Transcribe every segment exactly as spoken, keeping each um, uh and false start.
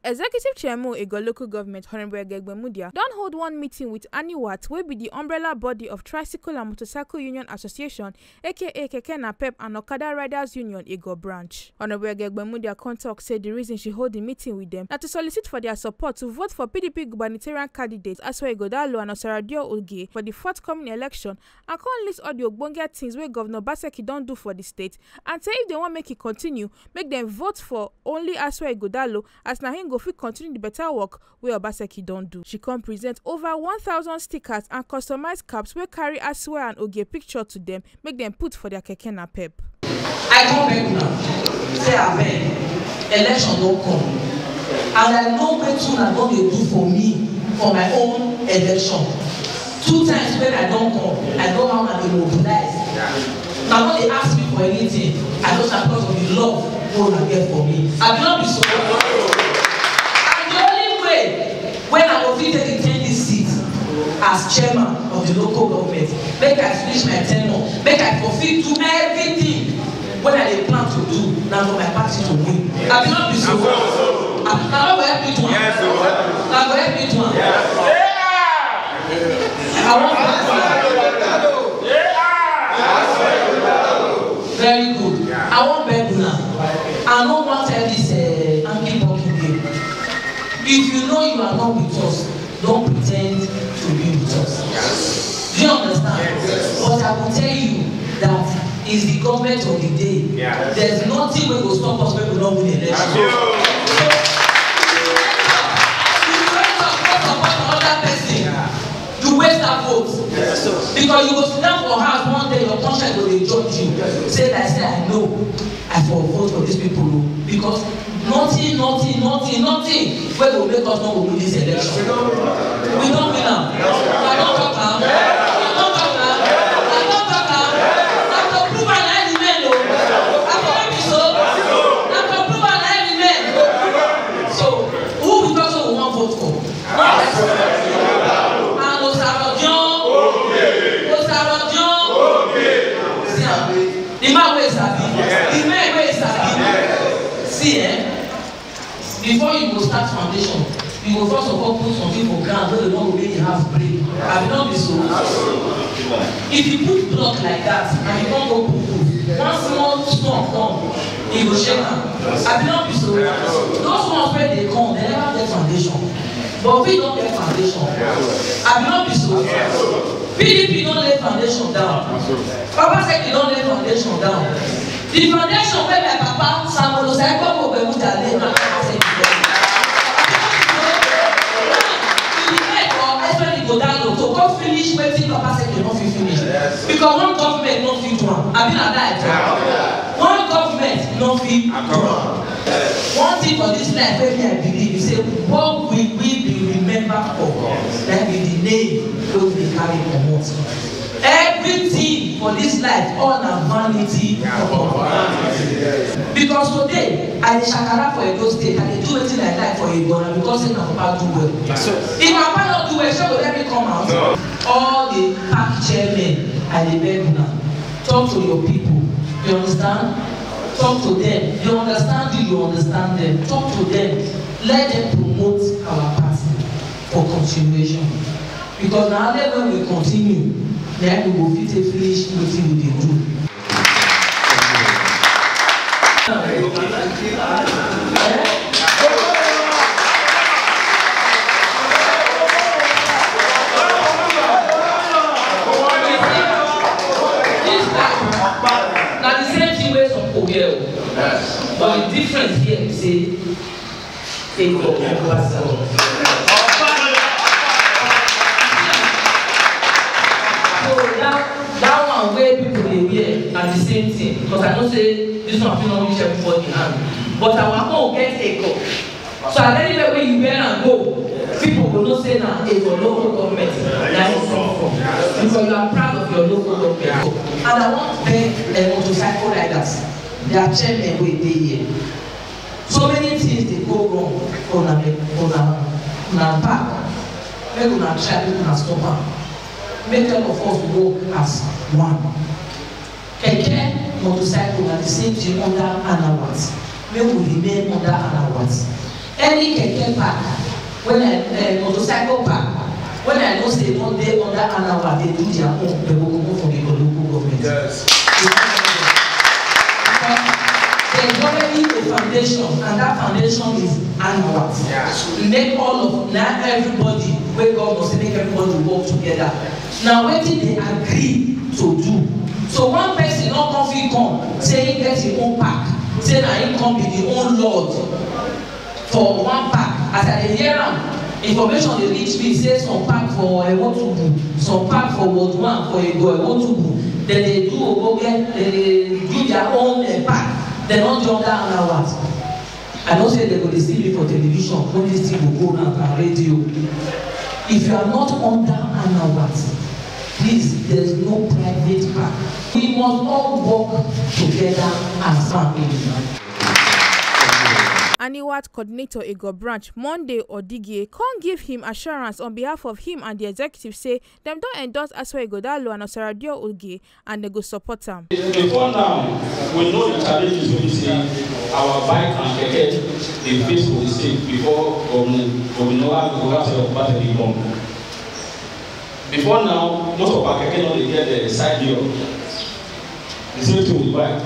Executive Chairman Ego Local Government, Honorable Egegbe Mudia, don hold one meeting with ANIWAT, wey be the umbrella body of Tricycle and Motorcycle Union Association, A K A Keke Napep and Okada Riders Union Ego Branch. Honorable Egegbe Mudia come talk say the reason she hold the meeting with them na to solicit for their support to vote for P D P gubernatorial candidates Asua Igodalo and Osaradio Oge for the forthcoming election, and come list all the ogbonge things wey Governor Obaseki don do for the state, and say if they wan make e continue, make dem vote for only Asua Igodalo, as na him go fit continue the better work wey Obaseki don do. She come present over one thousand stickers and customized caps wey carry Asua and Oge picture to them, make dem put for their keke napep. I come beg una, say abeg, election don come, and I know wetin una don dey do for me for my own election. Two times when I don come, I know how una dey mobilize. Una no dey ask me for anything. I just na because of the love wey una get for me. I be no be so. And the only way wey I go fit take retain this seat as chairman of the local government, make I finish my tenure, make I for fit do everything wey I dey plan to do, na for my party to win. I be no be so. I, na no go help me do am. Na go help me do am. I wan beg una. Very good. I wan beg una. I no wan tell this uh, hanky panky game. If you know you are not with us, don't pretend to be with us. Do you understand? But I will tell you that is the government of the day. There's nothing wey go stop us when we no win election. So, if you wake up, if you wake up, go support another person. You waste that vote. Because you go sit down for house one day, your conscience go dey judge you. Say like say I know, I for vote for these people o. Because nothing, nothing, nothing, nothing wey go make us no go win this election. We don win am. I don talk am. I don talk am. I don talk am. Na to prove am na im remain o. I for no be so. Na to prove am na im remain. So who we talk say we wan vote for? And Osarodion, Osarodion. See am, the man wey sabi, the man wey sabi. See, eh, before you go start foundation, you go first of all put something for ground wey no go make the house break. Abi no be so? If you put block like that and you come go put roof, one small storm come, e go shake am. Abi no be so? Those ones wey dey come, they never get foundation. But we don get foundation. Abi no be so? P D P don lay foundation down. Obaseki don lay foundation down. The foundation wey my papa Samuel Osaigbovo Gbemuda lay na Obaseki don. Abi no be so? Now, we dey beg for Espen Ighodalo to come finish wetin Obaseki no fit finish. Because one government no fit do am. Abi na lie I talk? One government no fit do am. One thing for this life wey me I believe be say what we we be remember for na be the name wey we dey carry comot. Everything for this life all na vanity upon vanity. Because today I dey shakara for Edo State, I dey do wetin I like for Edo na because say my papa do well. If my papa no do well, shey go let me come out? All the park chairmen, I dey beg una, talk to your people. You understand? Talk to them. You understand you, you understand them. Talk to them. Let them promote our party for continuation. Because na only when we continue, na we go fit take finish wetin we dey do. This time, na the same thing wey some people wear o. But the difference here be say, Favour of Pastor. So that, that one wey people dey wear na the same thing, because I know say this one fit no reach everybody hand, but our own get ego. So at anywhere wey you wear am go, people go know say na ego local government na you come from, because you are proud of your local government. And I wan beg, eh, motorcycle riders, their chairman wey dey here. So many things dey go wrong for una, for una, una park. Make una try, make una stop am. Make all of us work as one. Keke, motorcycle na the same thing under ANIWAT. Make we remain under ANIWAT. Any keke park, when I, uh, motorcycle park, when I know say don dey under an hour, they do their own, they go comot from the local government. Yes. There's already a foundation, and that foundation is an hour. Yes. Make all of, now everybody, wey government say make everybody work together. Now wetin they agree to do. So one person no come fit come say he get his own park, say na him come be the own lord for one park. As I dey hear am, information dey reach me say some park for Ewotubu, some park for Ward one for Ego Ewotubu, dem dey do ogbonge, dem dey do their own, eh, park. Dem no dey under an hour. I know say dem go dey see me for television when this thing go go round and radio. If you are not under an hour, please, there's no private park. We must all work together as family. Aniwat coordinator Ego Branch, Monday Odigie, come give him assurance on behalf of him and the executive say dem don endorse Aswe Igodalo and Osaradio Oge and dem go support am. Before now, we know the challenges wey be say our bike and keke dey face for the state before government, governor Agogo Gasset of Battery come. Before now, most of our keke no dey get the side mirror. The same thing with bike.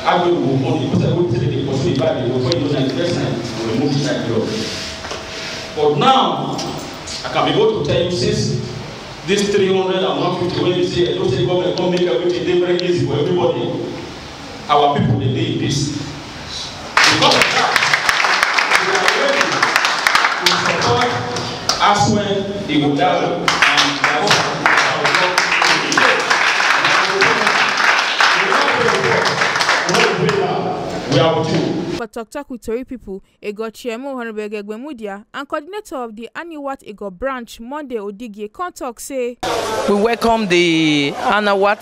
How do we go on? Because I go tell the person the bike, they go find those like the first time, we remove the side mirror. But now, I can be able to tell you since this three hundred and one fifty wey be say Edo State government come make everything dey very easy for everybody, our people dey dey in peace. Because of that, we are ready to support Aswe Igodalo and their own. We are with you. For tok tok with tori pipo, Ego Chiemo, Honourable Egegbe Mudia, and coordinator of the Aniwat Ego branch, Monday Odigie, come talk say, We welcome the Anawat,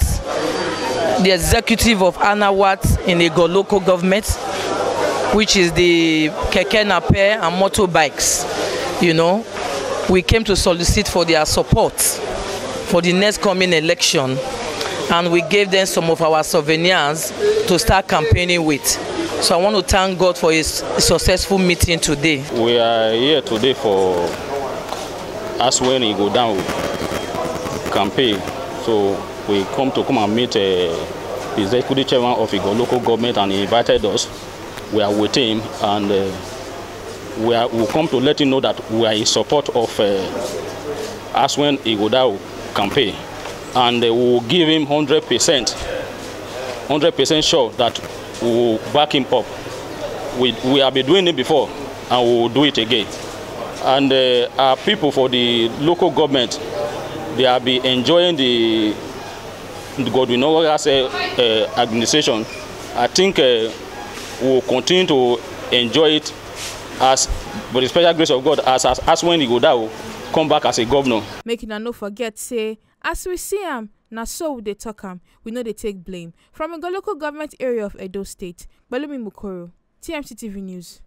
the executive of Anawat in Ego local government, which is the keke napep and motorbikes. You know, we came to solicit for their support for the next coming election, and we gave them some of our souvenirs to start campaigning with. So I want to thank God for his successful meeting today. We are here today for Aswe Igodalo campaign. So we come to come and meet, uh, the executive chairman of Ego local government, and he invited us. We are with him, and, uh, we are, we come to let him know that we are in support of, uh, Aswe Igodalo campaign, and, uh, we will give him hundred percent, hundred percent sure that we will back him up. We, we have been doing it before, and we will do it again. And, uh, our people for the local government, they have been enjoying the Godwin Ogasa, uh, administration. I think, uh, we will continue to enjoy it as, by the special grace of God, as, as, Aswe Igodalo come back as a governor. Make una no forget say, as we see am, na so we dey talk am. We no dey take blame. From Ego local government area of Edo State, Balumi Mukoro, T M C T V News.